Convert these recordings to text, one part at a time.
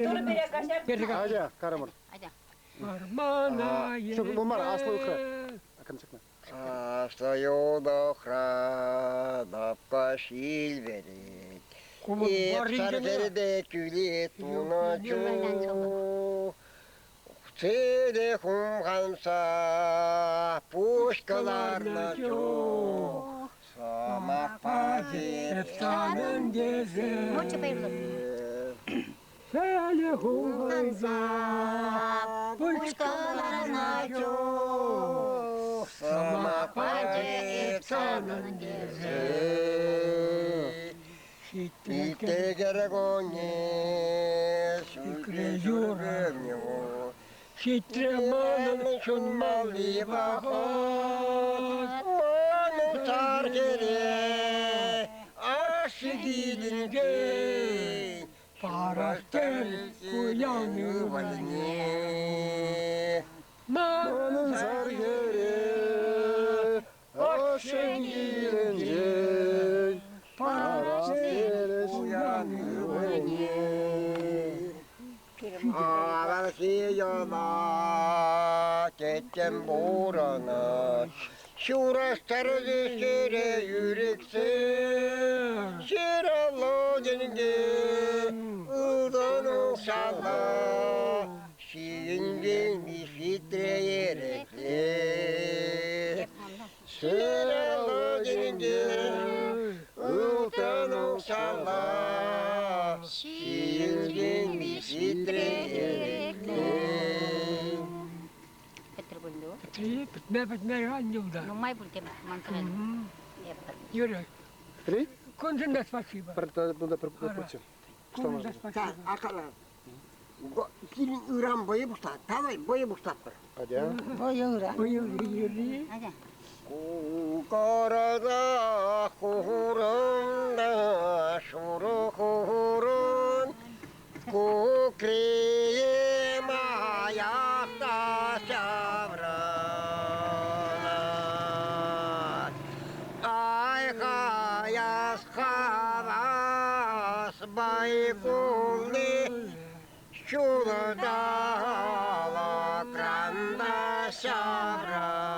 Турӑ пире каҫар. Атя, карӑмӑр. Атя. Вӑрмана Ҫук, бу мар, аслӑ ыхра. Акӑнчӑкна. Аслӑ юлӑхра лапка ҫил вӗрет. Эп сар кӳлет тунӑ чух. Сире хумханса пуҫ кӑларнӑ чух сӑмах пачӗ санӑн тесе. Сире хумханса пуҫ кӑларнӑ чух сӑмах пачӗ санӑн тесе. Ҫиттӗр кунне ҫӳкре юрӑмне Ҫитрӗ манӑн ҫунмалли вӑхӑт. Манӑн сар хӗре ашшӗ килӗнче Парать куян ывӑлне. Манӑн сар хӗре ашшӗ килӗнче парать куян ывӑлне. Авалхи йӑла тӗттӗм пурӑнать, ҫураҫтарнӑ ҫӗре ӳрӗксе, ҫыраллӑ тӗнче ылтӑн укҫалла, ҫийӗнчен хитре эрекле. Ҫыраллӑ тӗнче ылтӑн укҫалла, ҫийӗнчен хитре эрекле. Пӗтӗр пуль Пӗтме пӗтме юлта. Нумай пуль тем мансӑран. Юрӗ. Три? Куншӑн та спасибо. Пӗр пӗр пӗр Куншӑн спасибо. Акала. Сирӗн ыран вӑйӑ пуҫлать. Давай вӑйӑ пуҫлатпӑр. Атя. Вӑйӑ ыран. Вӑйӑ юрри. Атя. Кукарада хурӑнда шурӑ хурӑн кукрие маяхта ҫаврӑнать. Ай хаяс хавас байкулли ҫулта лакранда ҫаврӑнать.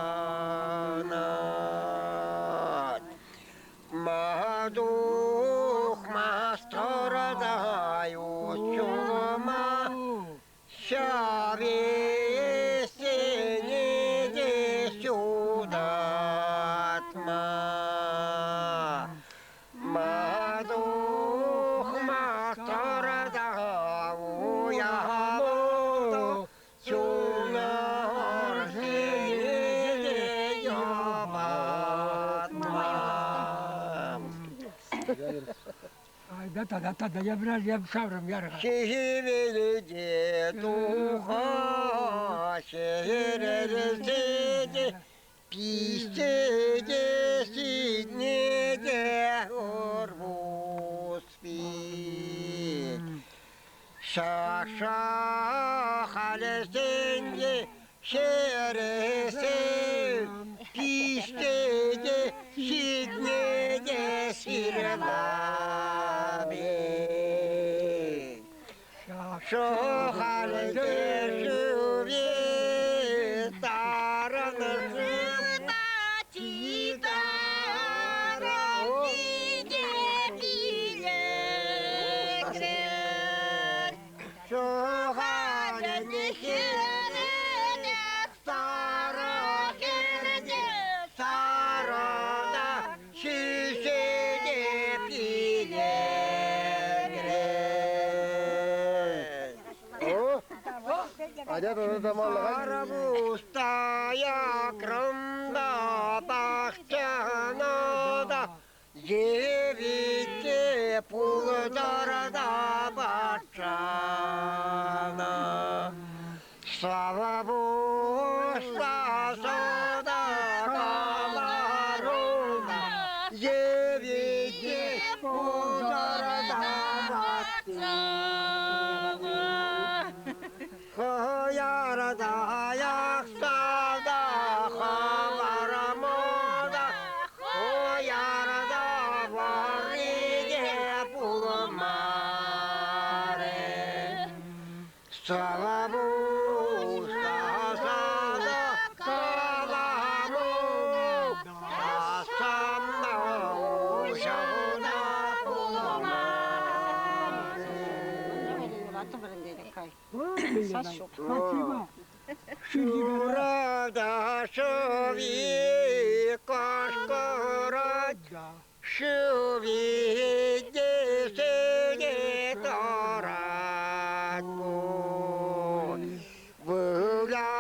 Мадух мастӑртаю ҫулӑма ҫавесене те ҫутатма. Мадух мастӑрта уяма чунӑрсене те йӑпатма. Да, да, да, да, я брал, я шавром ярга. Хӗвеле туха ҫӗрӗлсе те пиҫсе те ситне те урвус пит. Шаша халӗсен те ҫӗрӗсем пиҫсе те ҫитне те ҫырла пек. Шӑхаль шывӗ тарӑн шыв Шӑхалӗн хӗрне сарӑ хӗрне сарӑ та ҫӳҫе те пилӗкре. Атя тата та маллӑха. Арбузтая Крымда пахчана та евитке пултарда патшана. Слава Богу, да каларуна, евитке пултарда патшана. Хӑярта яхса та хӑвармана, хӑярта варрине пулмарӗ. Савабуста сада каламу, Асамна ушауна пулма. Спасибо. Шурада шови кашкарать, шови десене таратку. Выля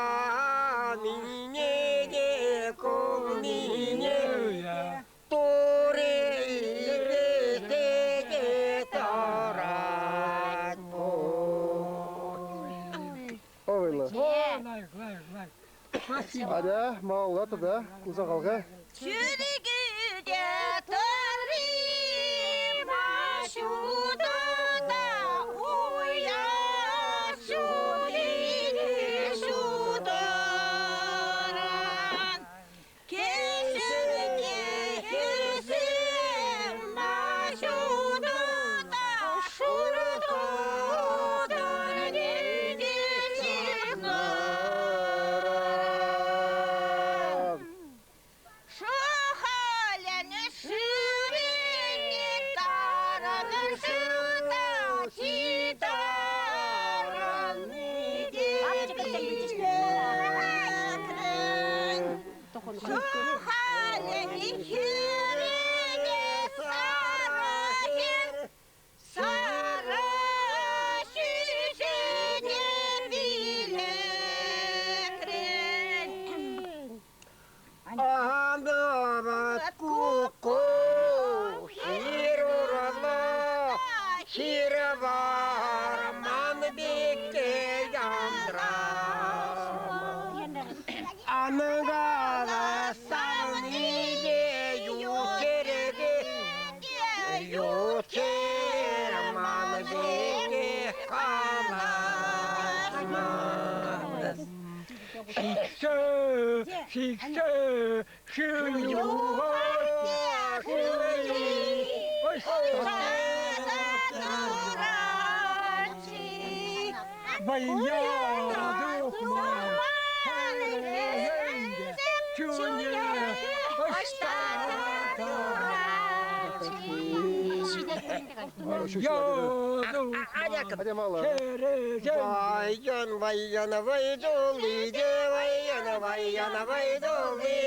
мине кулнине, туре десене таратку. Овайлы. Лайк, лайк, лайк. Спасибо. Адя, малалла тата, кулса халха. Чүрігіде тарыма шудада уя шудиге шударан. Кешірге кесім машудада шурдодар неде шықнаран. Шухаляны шүріне тараны шута читараны дебилерін. Шухаляны шүріне сарахер, сара шүшіне билекрін. Андамат куку, хирурала, хирварман бикке яндра. Ангала савниде юкереге, юкерман бикке каласман. Шиксе, шиксе, шилюга, Вая, духман, чуне, Адя, малалла. Вайян, вайян, вайдули, де вайян, вайян, вайдули.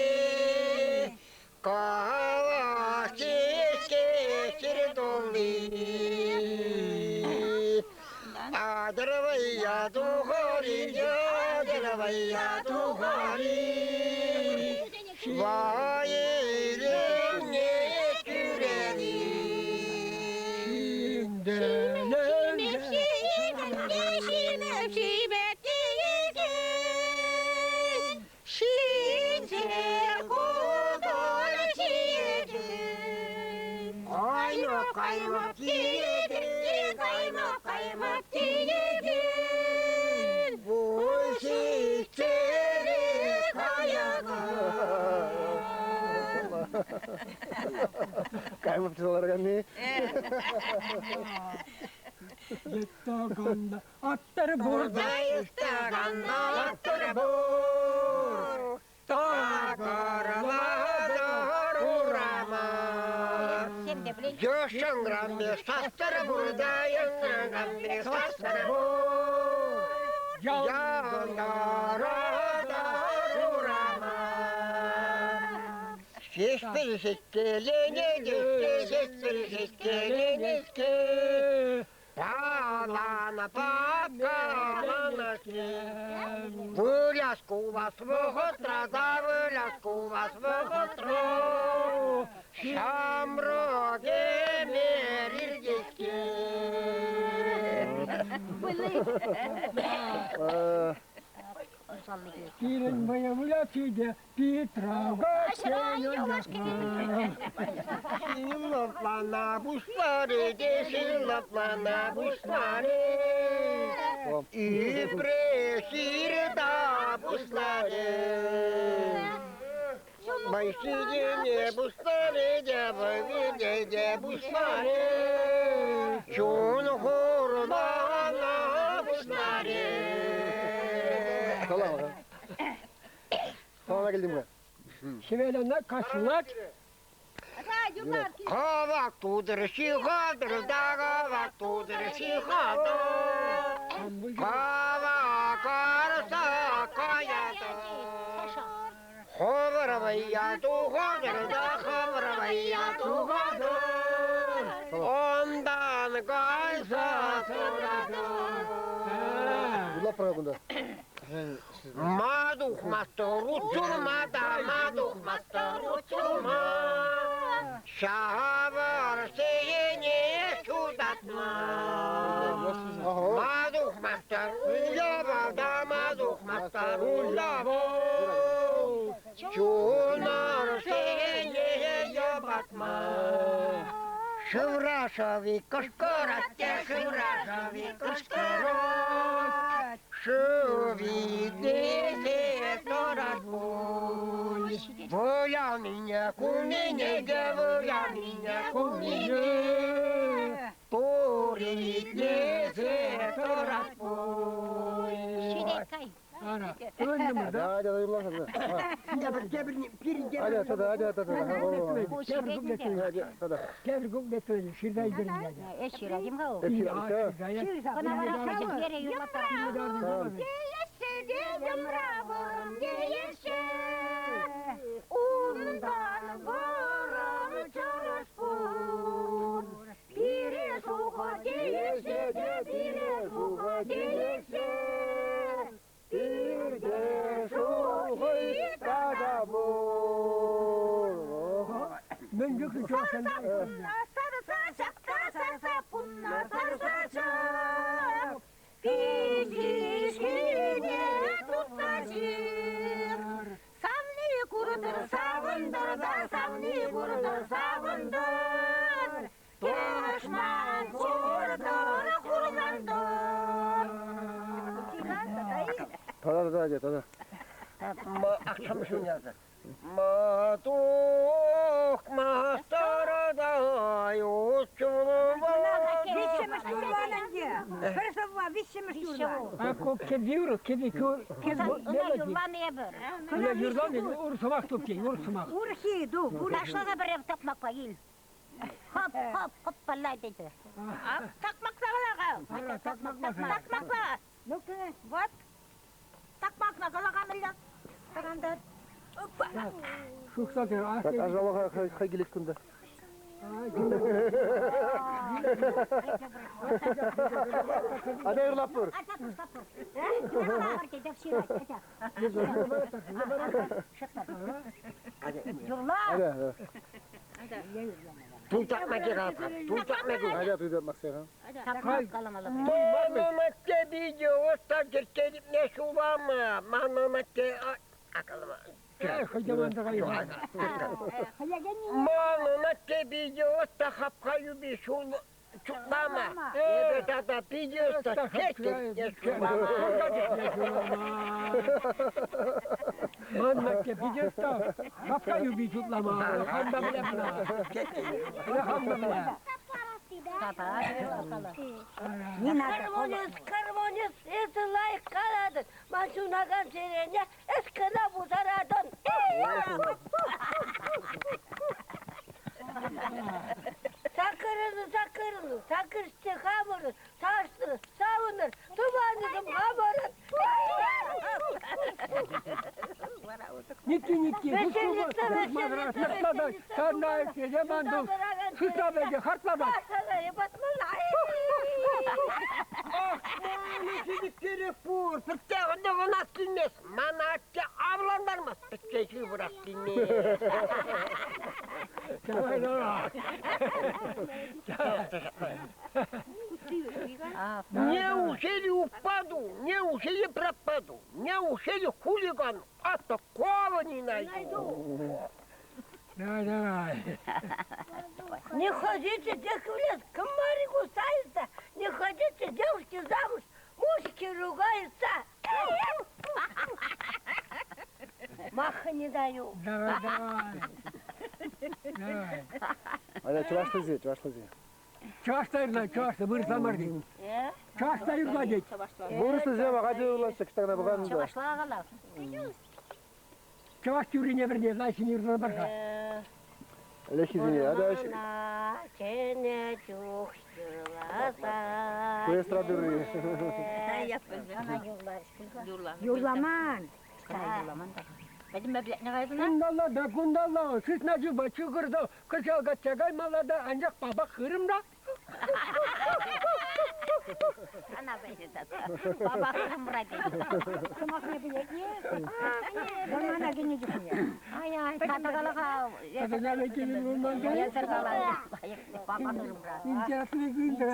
Кала киске кирдули. Адравайя тухари, адравайя тухари. Вайрем не күрени. Kaymak kaymak yedim, kaymak kaymak yedim. Bu şekeri kayaga. Кайма птицаларганни. Yettaganda, attır burada, Buradayız attır bur. Takarlar uğrama. Yaşangram bir sastır buradayım, bir sastır bur. Yandara uğrama. Şiştir şiştirine gitti, şiştir şiştirine gitti. Палана, пакалана, Выляску вас свого да выляску вас свого Шамроге мериргеске. Пирен боявляться, Петра, Силаплана бушлары, де силаплана бушлары. И прехирда бушлары. Байсидине бушлары, де байвиде де бушлары. Чун хурмана бушлары. Кала. Калама килтӗм-ха. Хӗвел ӑна кашлать. Кӑвак тутӑр ҫыхатӑр та кӑвак тутӑр ҫыхатӑр. Кӑвак арса каятӑр. Хӑвӑр вӑййа тухатӑр та хӑвӑр вӑййа тухатӑр. Унтан кайса тӑратӑр. Юрлап кунта. Ма тухмастӑр утюрма та, ма тухмастӑр утюрма. Ҫавӑр сиене ҫутатма. Ма тухмастӑр уява та, ма тухмастӑр уява. Чунӑр сиене йӑпатма. Шывра шӑви кӑшкӑрать те, шывра шӑви кӑшкӑрать. Шыв итлесе тӑрать пуль. Вылянине кулнине те вылянине кулнине Тур итлесе тӑрать пуль. Ара, ывӑнтӑмӑр да? Адя, адя, юрласа. Адя, тата, адя, тата. Адя, тата. Тепӗр куплет ҫырса илтернӗ ядя. Эс ҫыратим-ха Эп ҫырам. Кӑна вара пӗчӗкскере юрлаттарам. Тееҫҫӗ те йӑмра вӑрӑм тееҫҫӗ. Унтан вӑрӑм чӑрӑш пур. Пире шухӑ тееҫҫӗ те пире шухӑ тееҫҫӗ. Пирте шухӑ тата пур. Мӗн чухлӗ чӑваш Сарса ҫакта сарса пунна сарса ҫак. Пиҫихине тутса ҫыр. Савни куртӑр, савӑнтӑр та, савни куртӑр, савӑнтӑр. Тӑшман куртӑр, хурлантӑр. Тата, тата, адя, тата. Ма акшам ҫунязы. Ма тухмастӑр та ют Виҫҫӗмӗш юрлан ӗнтӗ. Пӗр сӑвва виҫҫӗмӗш юрлан. А ку кӗвви юрӑ, кӗвви ку. Ӑна юрланӑ эпӗр. Ӑна юрланӑ, ур сӑмах тупки, ур сӑмах. Урӑххи туп. Ташласа пӗрре тапмакпа ил. Хоп, хоп, хоп, паллай тете. Такмакла калака. Ара, такмакла. Такмакла. Ну-ка. Вот. Такмакла калака мӗнле? Тӑрантар. Шухса тӑр. Так, ажалаха хай килет кунта. Адя юрлап пыр. Ата туслап пыр. Теп ҫырать. Юрла. Адя, Туйтакма кирапа, туйтакма кирапа. адя, туйтакмак сеха. Такмак каламалла. Маныматте видео та кертерипне шулама, маныматте акалама. Хӑйдеман тӑкай. Маныматте видео та хапха юби шул чулама. Эбе тата видео та кертерипне шулама. Ман матте пиджеста, хапка юби чутлама, ханда биле. Ханда биле. Не надо. Кармонец, кармонец, эсӗ лайӑх калатӑн. Ман ҫунакан чӗрене эс кӑна пусаратӑн. Саккырӑнӑ, саккырӑнӑ, саккырччӗ хамӑрӑн, саснӑ, савӑнӑр, тӑванӑсем хамӑрӑн. Никки, никки, Сысна бәге, хартлама. Ах, керек пур, пүттәгінде ғына килмес. Мана атте авландармас, пүтке жыбырас килмес. Давай, давай. Неужели упаду, неужели пропаду, неужели хулиган, а такого не найду. Давай, давай. Не ходите, девки в лес, комары кусаются. Не ходите, девушки, замуж, мужики ругаются. Маха не даю. Давай, давай. Давай. Адя, чувашлызи, чувашлызи. Чувашта ирла, чувашта, вырсла марди. Чӑвашла юрла тет. Вырӑслисем ахаль юрлаҫҫӗ, кӑштахна пӑхан та. Чӑвашла кала. Чӑваш юррине вӗрне, лайӑххине юрласа пар-ха. Лехисене, ата Вӑрмана кӗнӗ чух юрласа. ку эстрада юрри. Ана юрларӗҫ пуль-ха. Юрламан. Юрламан та. Пӗтӗмпе пӗлетне кайсана. Кунталла да кунталла, сысна чупа чукӑрта, кӑҫал качча каймалла та, анчах папа хырӑм та. Ана пӗлнӗ тата. Папа хырӑмра тет. Сӑмахне пӗлет-и? Вӑрмана кӗнӗ чухне. Ай-ай, тата кала-ха. Тата кала килен пулман та. Эсӗр кала. Папа хырӑмра. Интересный кӳнтӗр.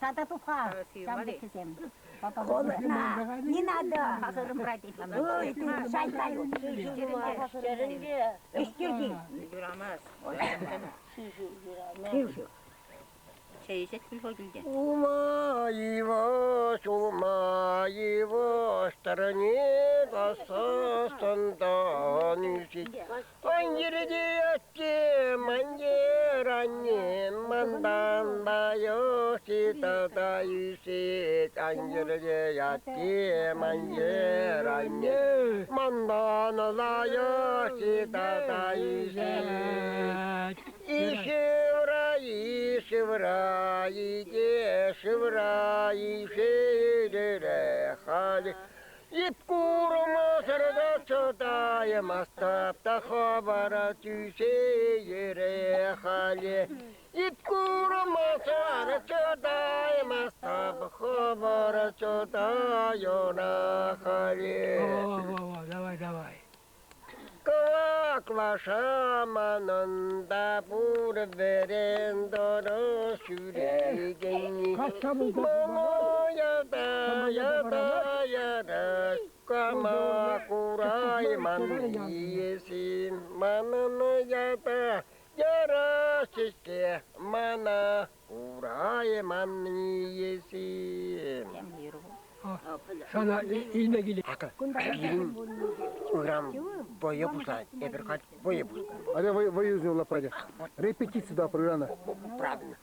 Тата туха. Ҫам пеккисем. Папа Холодно. Не надо. хырӑмра тет. Ой, ты шайтан. Ҫӗрӗнче. Ӗҫтерти. Юрамас. Кившӗ. Чей ӗҫет пуль килте. Улма-йывӑҫ, улма-йывӑҫ, тӑрне тасасӑнтан ӳсет. Ан йӗрте аттем, ан йӗр аннем, мантан лайӑххи тата ӳсет. Ан йӗрте аттем, ан йӗр аннем, мантан лайӑххи тата ӳсет. Ишевра, ишевра, иде шывра, ишере халь. Ип курмасӑр та чӑтаймастӑп та хӑвара тӳсейре халӗ. Ип курмасӑр чӑтаймастӑп хӑвара чӑтайӑна халӗ. Во-во-во, давай, давай. Кӑвак лаша манӑн та пур вӗрен тӑрӑ ҫӳрекенни. Качча пулса Мана ята, ята, кама курайман иесин. Манӑн ята яра-ҫке, мана курайман иесин. Сана илме килет. Акӑ, пирӗн ыран вӑйӑ пуҫлать. Эпир халь вӑйӑ пуҫлать. Атя вӑйӑ юрла пӑрать. Репетици да программа. Правильно.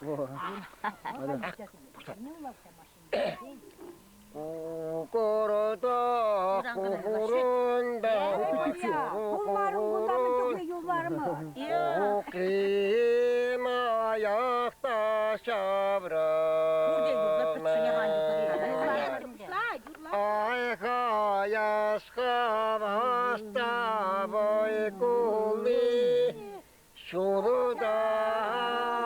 Кукуруда, кукурунда, Пулмарӑм кунта мӗн чухлӗ юлмарӑмӑр. Кукрим аякта Пурте юрла, пӗтсене ан ҫаврӑнать. юрла. Айхаяс хаваста вӑй кулли, ҫулта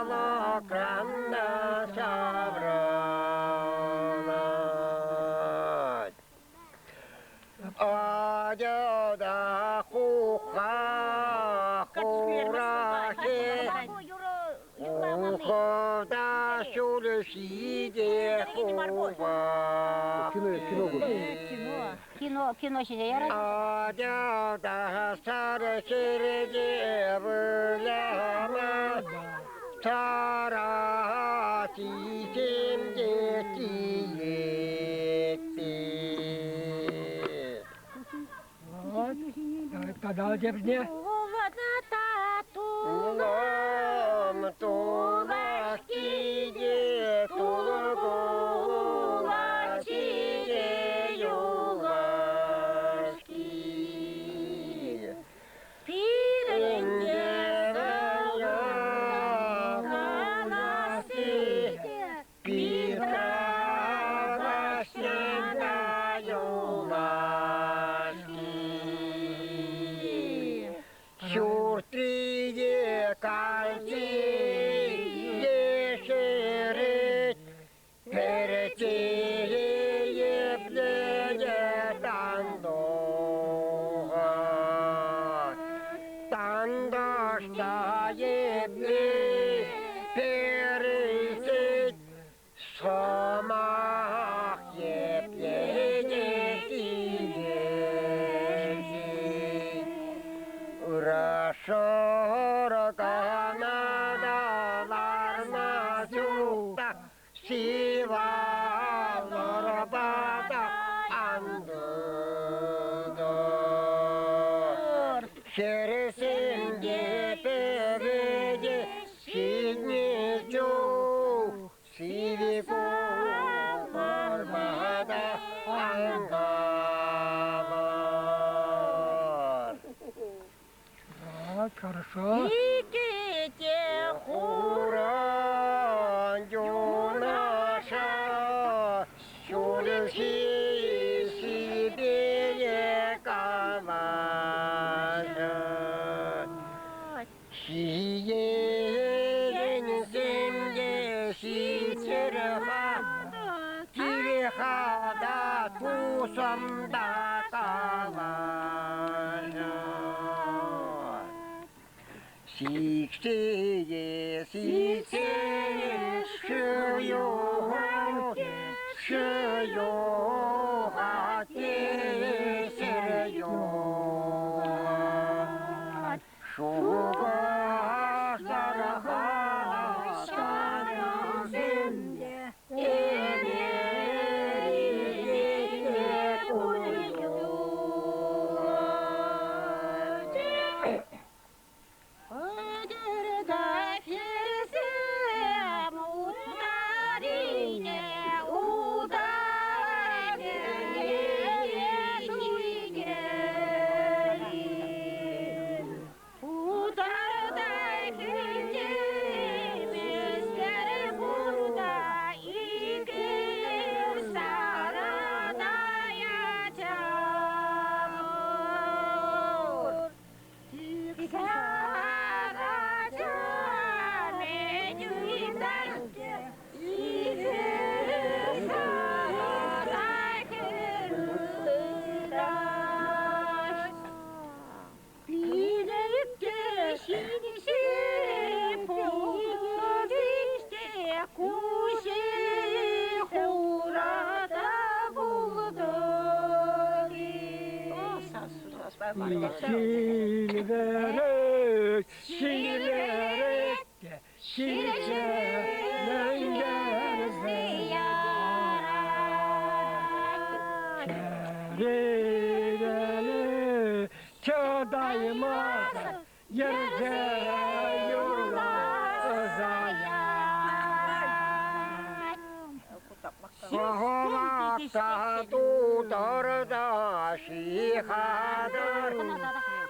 лакранна ҫаврӑнать. Адя та куха хурахе, Ухӑта ҫул ҫите хупа. Кино, кино будет. Кино, кино ҫине ярать. Адя та сар хӗрте выляма, Сара тисем те тиетпи. Вот. Давай, тата тепне. Тулам тулах киде тулы киде юлашки. Пирӗнте юлашки, Петра юлашки. Ҫуртрине кальци ешерет, пӗрче епле тан тухать. Тантӑш та епле пересет, сӑмах епле те килӗшет. Ырашӑркана та ларма ҫук та, сывалӑрпа та ан тытӑр. Хӗрсем те пӗве ҫитнӗ чух сивӗ кулмар калар. Так, хорошо. Икӗ Хуран юнаша ҫулӗ ҫисипе калаҫать. Ҫиенсем те ҫитер-ха, киле-ха та тусӑм та калаҫать. Сиксе сиксе шыв юхать, шыв юхать, тесер юхать. Шухӑшларха ҫарӑсем эмерите кулюлать. Хӗрсем утарине утарине туйкери. Утарда хӗлтеместер бурда икӗ сарада ячамур. Şilverek, şilverek de, şilçelen gerze Şerideli çadaymaz, yerze yurlaza Сахалакта тутарда шихадыр,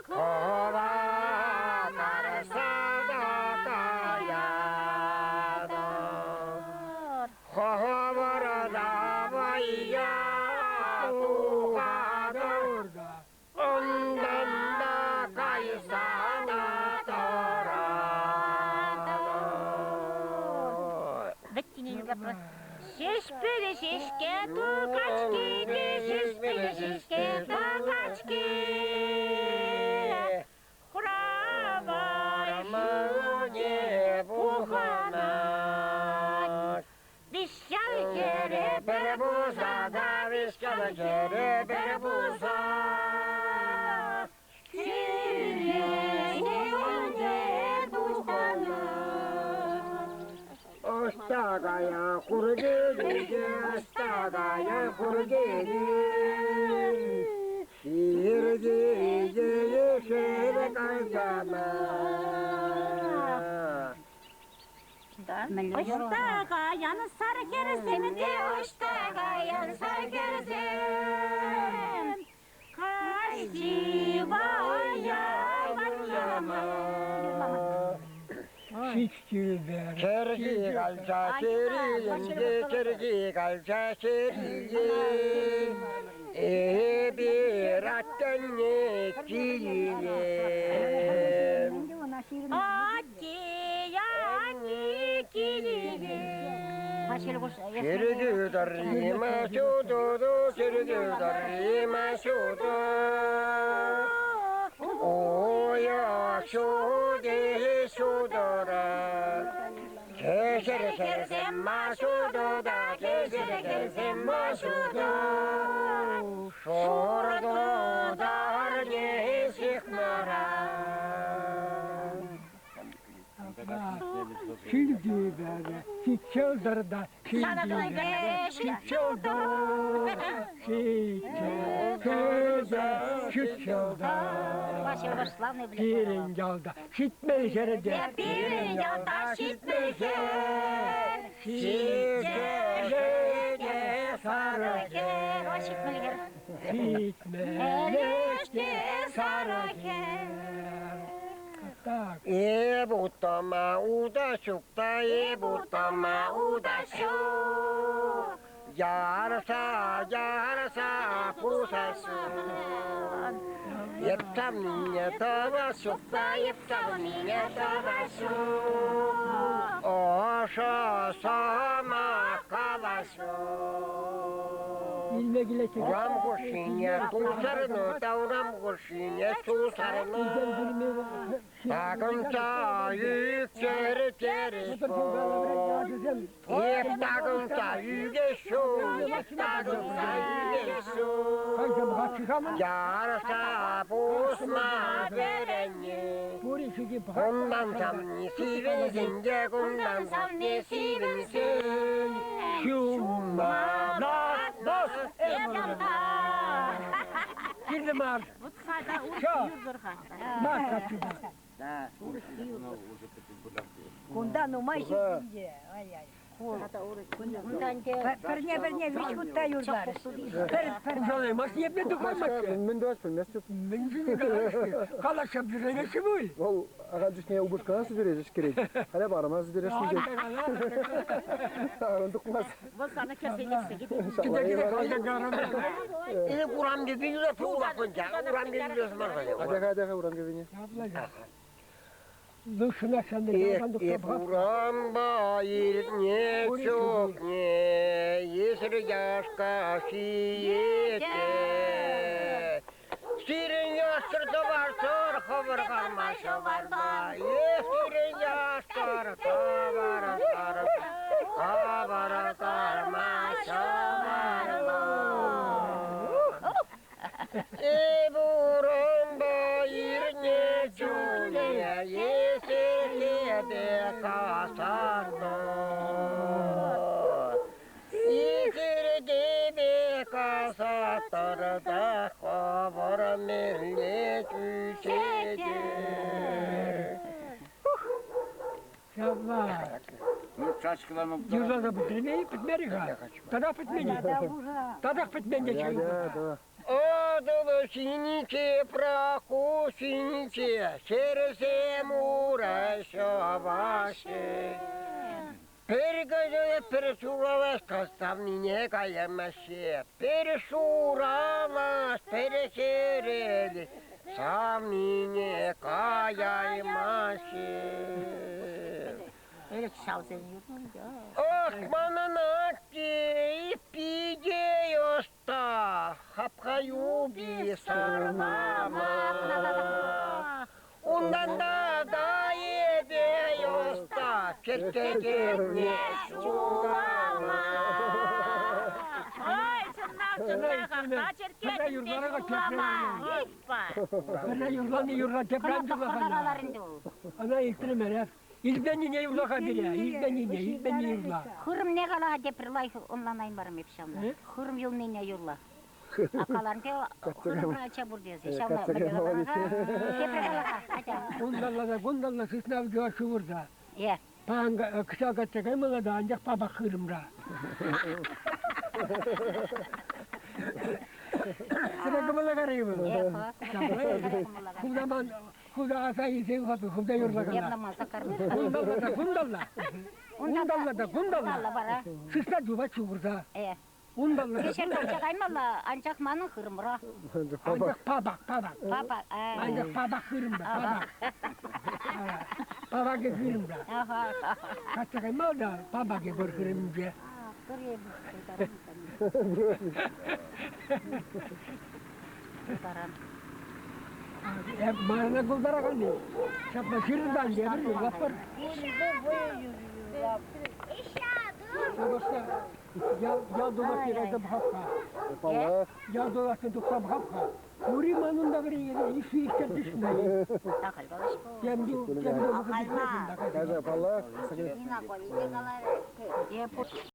Хова карсада каяда. Ховарда вая тухадыр, Ондан да кайсана тарады. Ҫеҫпӗле ҫеҫке тукачки те ҫеҫпӗле ҫеҫке тукачки. Хуравай Рамане пуханать. Виҫҫал хӗре Пӗр пуса та виҫҫал хӗре пӗр пуса. Ӑҫта кая хуркелите, ӑҫта кая хуркели. Сирте ешер кайсана. Ӑҫта каян сар хӗрсем те ӑҫта каян сар хӗрсем. Красивая вальяма. Şişkiler. Керги калча сериенде, керги калча серие. Эпир аттенне кием. Атте, атте, киле. Серги даррима сюду, серги даррима сюду. Оя сюди сюдора. Кесер керсем сюдуда, кесер керсем сюду. Шорду дарне сихмара. Şildiler, şiçildir da, şildiler, şiçildir, şiçildir, şiçildir. Pirin yolda, şitme şeride, Pirin yolda şitme şer. Şişe сарӑ хӗр. О, 70 хӗр. Ҫитмӗлӗш те сарӑ хӗр. Так. Эп утама уда ҫук та, эп утама уда ҫук. Ярса, ярса пусасун. Эп савнине тӑвас ҫук та, эп савнине тӑвас ҫук. Ӑшӑ сӑмах калас ҫук. Илме килеҫҫӗ. Урам хушшине тусарнӑ та урам хушшине тусарнӑ. Такӑнса ӳкертерӗҫ Эп такӑнса ӳкес ҫук, такӑнса ӳкес ҫук. Ярса пусма вӗренни. Кунтан савни сивӗнсен те, кунтан савни сивӗнсен. Ҫумма лартмас Кирлӗ мар. Мар каччӑ. Кунта нумай ҫитӗнчӗ. Ай-ай. Пӗрне-пӗрне виҫ хут та юрларӗҫ. Пӗр Пушанаймасть, епле тухаймасть. Мӗн тӑвас пӗлместӗп. Мӗн калаҫса пӗтермеҫҫӗ пуль. Вӑл ахаль чухне упӑшкана сӗтӗрет кӗрет. Халӗ парӑма сӗтӗресшӗн тет. Аран тухмасть. Вӑл сана кӗрсе лексе Или урам кӗпи юлас улах пынча. Урам кӗпи юлас мар халӗ. Атя-ха, атя-ха урам кӗпине. Эх, эп урампа иртнӗ чухне Есӗр яшка ҫиете. Сирӗн яшкӑр тӑварсӑр хӑвӑр карма ҫӑварпа. Эх, сирӗн яшкӑр тӑварсӑр хӑвӑр карма ҫӑварпа. Эп урампа иртнӗ чухне Есӗр касатӑ. Исӗртепе касатӑр та хӑвӑр мӗнле тӳсетӗр. Ҫапла. Юрласа пӗтерме пӗтмерӗ-ха. Татах пӗтмен-и? Татах пӗтмен те Да, да. Атӑл ҫинче, праху ҫинче, хӗрсем ура ҫӑваҫҫӗ. Пӗр кӑҫӑл пӗр ҫуралас каставнине каямаҫҫӗ. Пӗр шуралас, пӗр хӗрел, савнине каяймаҫҫӗ. Ӗлӗк ҫавсен юрнӑ. Ах, манӑн атте питӗ ӑста, хапха юпи сарлама. Унтан та эпӗ ӑста, кӗртекенне ҫулама. Ой, чӑнах, чӑнах, ахта черкетӗн те ҫулама. Иппа. Пӗрре юрлани юрла, тепре юрлакан. Ӑна илтрӗмӗрех. Илтменнине юрлаха пире, илтменнине, илтменни юрла. Хырӑмне кала тепре лайӑх ӑнланаймарӑм эп ҫавна. Хырӑм юлнине юрла. А каланте хырӑмра ача пур тесе. Ҫавна тепре кала-ха, атя. Кунталла та кунталла сысна вӗтӗ шывӑрса. Е. Паян кӑҫал качча каймалла та, анчах папах хырӑмра. Сире кӑмӑла кари вӑл. Хунаман, хуна аса илсен хунта юрлакана. Кунталла та кунталла. Унталла та кунталла. Сысна чупать шухӑрса. Унталла та Кӗҫӗр качча каймалла, анчах манӑн хырӑмра. Анчах папах, папах. Папа. Анчах папах хырӑмра, папах. Папакӗ хырӑмра. Качча каймалла та папакӗ пур хырӑмӗнче. Мана култараканни. Ҫапла ҫырӑнтан тепӗр юрлатпӑр. Ял тулашне кайса пӑхап-ха. Паллах. Ял тулашне тухса пӑхап-ха. Пури манӑн та вӗренекен ишши иштерчӗҫ-ши? Тем тем Кайса, паллах. Нина Колите каларӗ.